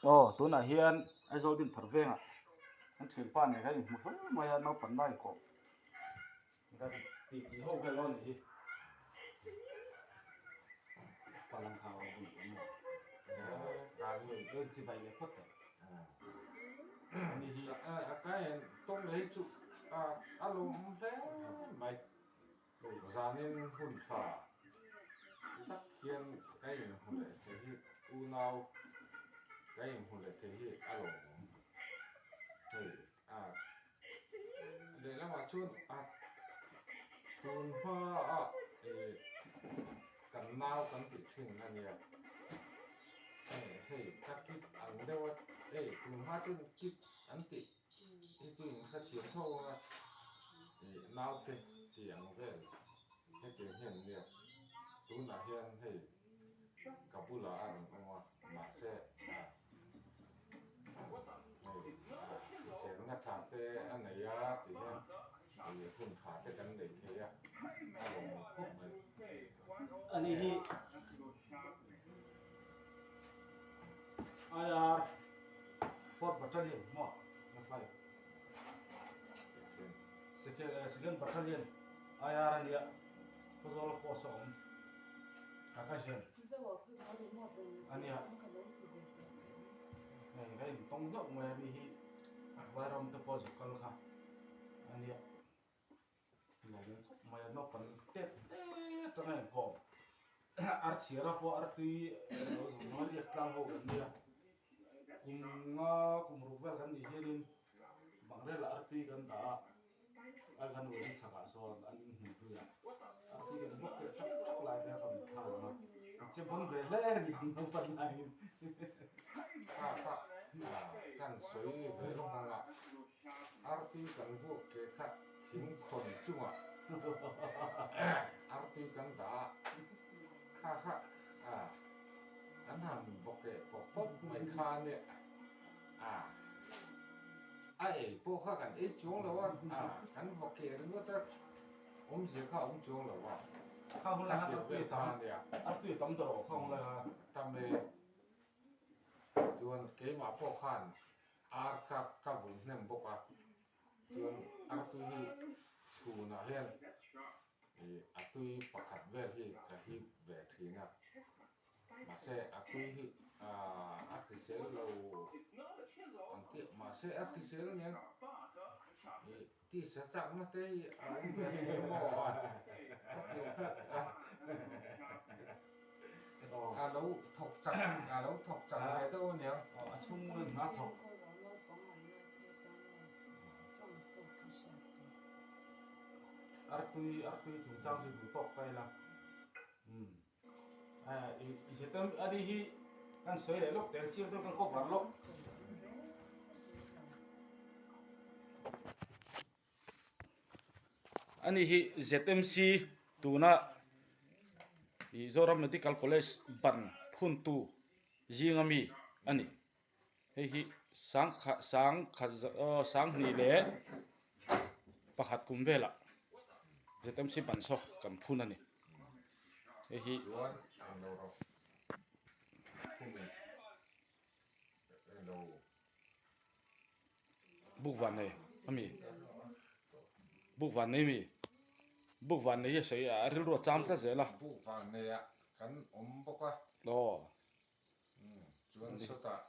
Aw tunah hian Aizawl Dinthar vengah kan thianpa nen khan inhmu hle mai a naupang lai kawp kan ti tih ho vel aw nih hi palang kha a bun awm maw chibai leh phawt teh ani hi a kai en tawng leh hi chu a lawm hle mai. Zanin hun tha tak hian ka inhmu leh thei hi unau ka inhmu leh thei hi a lawmawm hei a lehlamah chuan a tun hmaah ih kan nau kan tih thin a nia hei hei ka kit ang deuh a hei tun hma chuan kit an tih. Hi chu in hrethiam tho ang a, ih naute tih ang vel hetiang hian nia tunah hian hei ka bulah a rawn awm a mahse ah hei hriselna tha te a nei a tih hian ih hun tha te kan nei thei a a lawmawm khawp mai. Ani hi IR Fourth Battalion maw Reply Second Battalion IR a nia Khawzawl post a awm Kakazhen a nia hei ka intawng hlauh mai a mi hi Vairam te pawh zuk kal kha a nia Lawm khawp mai a naupang tet tet a inkawm ar chhiar a pawh ar tui lo zawng zawng a riak tlang ho kan nia kum nga kum ruk vel kan nih hianin bangrel ah ar tui kan dah a a kan uain chhakah sawn an inhmun hlui a ar tui kan bawk leh tap tap lai te kha ka mitthla ang a che pawn ve hle a ni kan naupan laiin. Kha kha kan sawi ve lawk ang a. Artui kan vuak ke kha thing khawn chungah artui kan dah a, kha kha a an han bawk eh pawp pawp mai kha a nia, a a ei pawh kha kan ei chuang lo a, a kan vaw keh ringawt a, awmzia kha a awm chuang lo a, Kha hun lai khan artui tam, artui tam ta rawh kha hun lai kha. Tam e, chuan keimah pawh khan Ar kha ka vun hnem bawk a, chuan artui hi chhunah hian ih a tui pakhat vel hi ka hip ve thin a, mahse a tui hi ah a hrisel lo ang tih mahse a hrisel nen ih tisa chakna te hi a awm ve thin maw a ka tih kha a. A lo thawk chak a lo thawk chak ve deuh a niang. A chhungin a thawk. Artui artui chungchang chu duh tawk ta ila. Umm i hre a ni hi kan sawi leh lawk tel chiang chuan kan cover lawk. Ani hi ZMC tuna ih Zoram Medical College ban phuntu zinga mi a ni. Hei hi sangkha sangkha aw sanghnih leh pakhat kum velah ZMC ban saw kan phun a ni. Hei hi. Buk van nei a mi buk van nei mi buk van nei hi a sawi a rilru a cham tlat zel a. Buk van nei ah kan awm bawk a. Aw. Chuan sawtah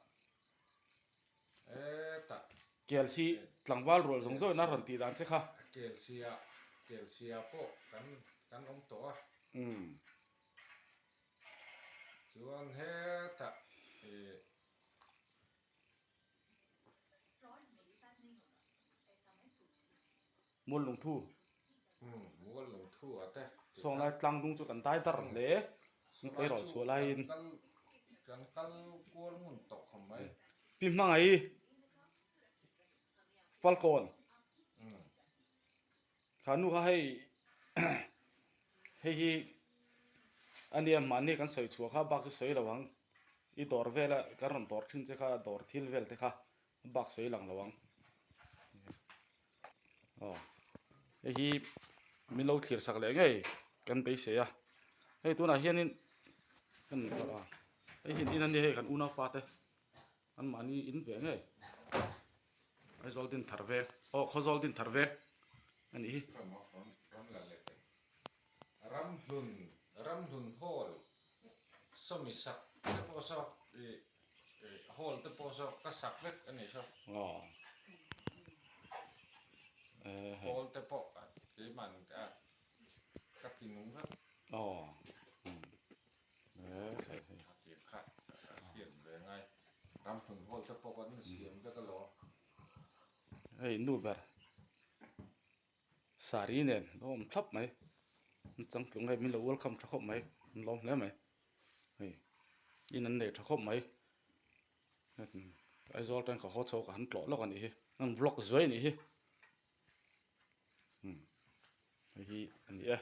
hetah. Kelsi tlangval rual zawng zawng in a rawn tih dan che kha. Kelsi ah kelsi ah pawh kan kan awm tawh a. Chuan hetah ih. Mual lungthu. Mual lungthu a te. Sawnglai tlang dung chu kan dai dar hle. An tleirawl chhuah laiin. Kan kal kual ngun tawh khawp mai. Pi hmangaih Falkawn. Kha nu kha hei hei hi a nia mahni kan sawi chhuah kha bak chu sawi lo ang i dawr vel a kan rawn dawr thin che kha dawr thil vel te kha bak sawi lang lo ang aw hei hi min lo thlir sak leh ngei kan beisei a hei tunah hianin kan hei hi in a nia hei kan unaupa te. An mahni in ve ngei. Aizawl din thar veng aw Khawzawl din thar veng a nih hi. Ramhlun Ramhlun Hall sawmi sak te pawh saw ih hall te pawh saw ka sak vek a ni saw. Aw. Hall te pawh keimah ka ti nung vek. Aw. Hei nu ber saree nen a awm thlap mai an changtlung hei min lo welcome tha khawp mai an lawm hle mai hei in an nei tha khawp mai Aizawl atang ka haw chho ka han tlawh lawk a nih hi an vlog zuai a nih hi hei hi a ni e.